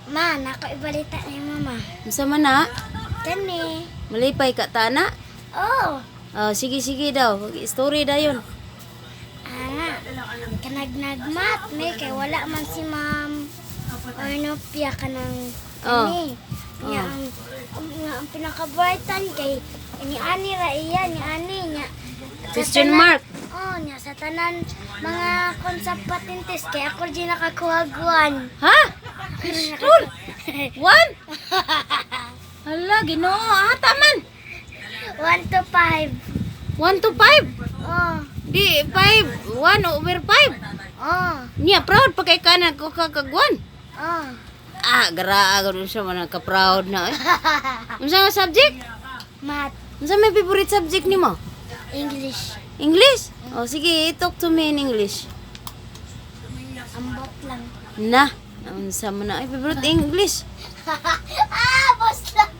Ma, nako ibalita ni mama. Unsa man na? Kani. Malipay ka ta na? Oh, Ah, sige sige daw. Story dayon. ana. Kanagnagmat may kay wala man si ma'am. Ornopia kanang Oh. kani. Nya ang pinakabrightan kay ni ani ra iya ni ani nya. Sa Question tanan- mark. Oh, nya sa tanan mga konsep patentes kay ako di nakakuha guan. Ha? Rul. One. Hala, Ginoo, ata man. 1 to 5. 1 to 5. Oh, Di 5, 1 over 5. oh, Niya proud pa kay kana ko kag 1. oh. Ah, garaa gud siya man ka proud na eh. Unsa nga subject? Math, Unsa may favorite subject nimo? English. English? Oh, sige, talk to me in English. Ambot lang. Na, unsa man na ay favorite English? Ah, boss lang.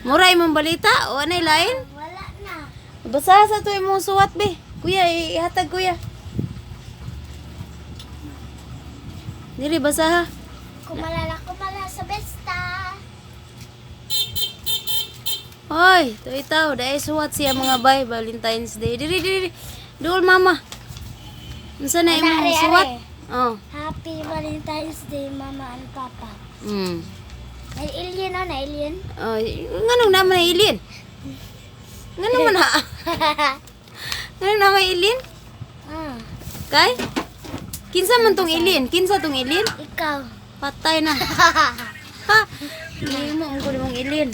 Mura imong balita o anay lain? Wala na. Basa sa to imong suwat be. Kuya, ihatag kuya. Dili basa ha. Kumalala, kumala sa besta. Hoy, to itaw, dahil suwat siya mga bay Valentine's Day. Dili dili. Duol mama. Unsa na imong Are, suwat? are. Oh. Happy Valentine's Day, Mama and Papa. Ay, alien oh, na alien. Oh, nganong naman na alien? Nganong man ha? Nganong naman alien? Ah, Kay? Kinsa man tong alien? Kinsa tong alien? Ikaw. Patay na. Ha? Hindi mo ang kulimong alien.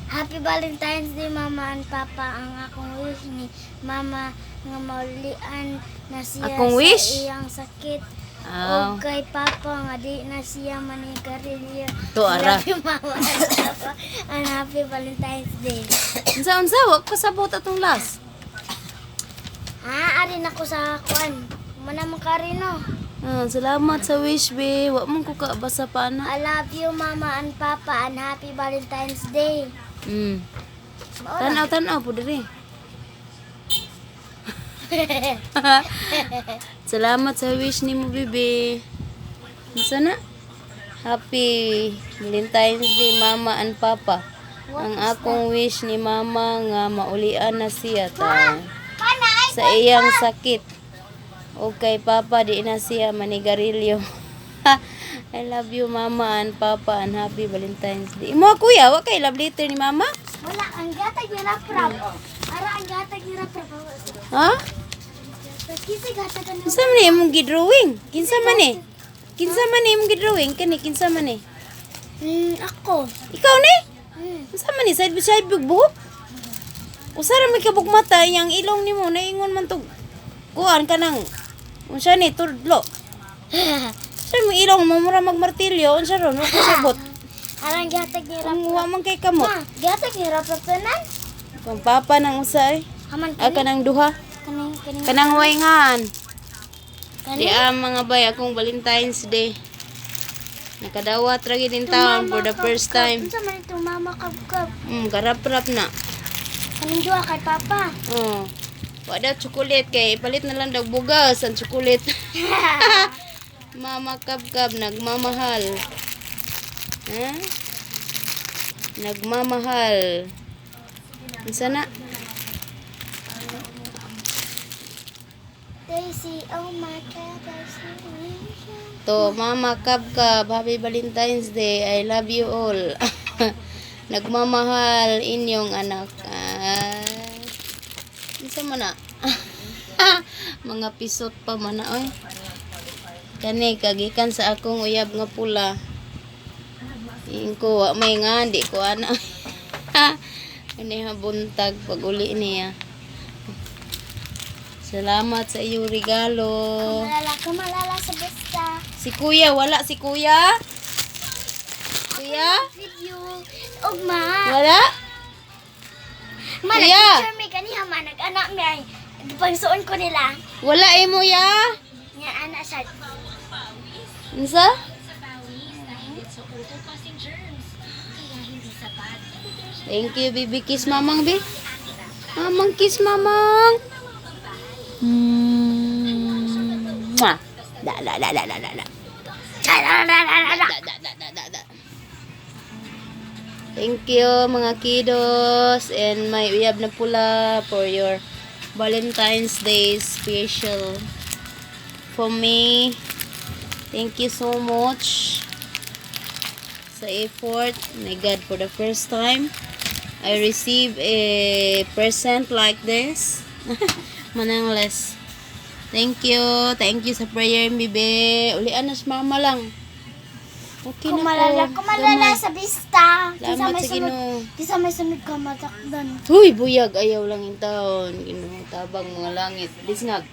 Happy Valentine's Day, Mama and Papa. Ang akong wish ni Mama nga maulian na siya Akong sa wish? iyang sakit. Oh. O kay Papa nga di na siya manigarilyo. To, ara. Love you, Mama and Papa. And happy Valentine's Day. Unsa unsa wa ko sabot atong last. Ah, arin ako sa kuan. Mana man ka rin, no? Ah, salamat sa wish be. Wa man ko ka basa pa na. I love you, Mama and Papa, and happy Valentine's Day. Maura. Tanaw tanaw po diri. Salamat sa wish nimo bebe. Unsa na? Happy Valentine's Day, Mama and Papa. Ang akong wish ni Mama nga maulian na siya ta Pana, ay, sa iyang sakit. O kay Papa, di na siya manigarilyo. I love you, Mama and Papa, and happy Valentine's Day. Mo kuya, wa kay love letter ni Mama? Wala, ang gatag ni Raprap. Ara, ang gatag ni Raprap. Ha? Kinsa gatag ang Kinsa man ni imong gidrawing? Kinsa man ni? Kinsa man ni imong gidrawing? Kani kinsa man ni? Ako. Ikaw ni? Unsa man ni side by side big buhok? Usa ra may kabuk mata iyang ilong nimo naingon man tog kuan kanang unsa ni tudlo. Sa mo ilong mo mura magmartilyo unsa ron wa ko sabot. Ara, ang gatag ni Raprap. Kung wa man kay kamot. Ma, gatag ni Raprap tanan. Kung papa nang usa ay Haman ah, kani. kanang duha. Kaning, kaning. Kanang wayngan. Kani. Di ah, mga bay akong Valentine's Day. Nakadawat ra gid in town for the first time. Unsa man ito, Mama kabkab? Karap-rap na. Kaning duha kay Papa. Oh. Wala chocolate kay ipalit na lang daw bugas ang chocolate. Mama Kabkab nagmamahal. Ha? Nagmamahal. Unsa na? Daisy, oh my God, Daisy. To Mama Kabkab, Happy Valentine's Day. I love you all. Nagmamahal inyong anak. Ah. Unsa man na? Mga pisot pa man na oy. Kani kagikan sa akong uyab nga pula. Ingko wa may nga di ko ana. Kani ha buntag pag uli niya. Salamat sa iyong regalo. Kumalala, kumalala sa besta. Si kuya, wala si kuya? Kuya? Video. Ugma. Wala? Ma, Kuya! nag-picture mi kaniha ma, nag-anak mi ay. Pangsuon ko nila. Wala eh mo ya? Nga anak siya. Unsa? Thank you, baby. Kiss mamang, bi. Mamang, kiss mamang. Mwah. La, la, la, la, la, la, la. Da, da, da, da, da, da. Thank you, mga kiddos, and my uyab na pula for your Valentine's Day special for me. Thank you so much sa effort. My God, for the first time, I receive a present like this. Manang less. Thank you. Thank you sa prayer, bibe. Ulian na si mama lang. Okay na Kumalala, ko. kumalala Gamay. sa bista. Kisa Salamat may sa sunod, Ginoo. kisa may sunod ka matakdan. Huy, buyag. Ayaw lang yung taon. Ginoo, tabang mga langit. Lisngag.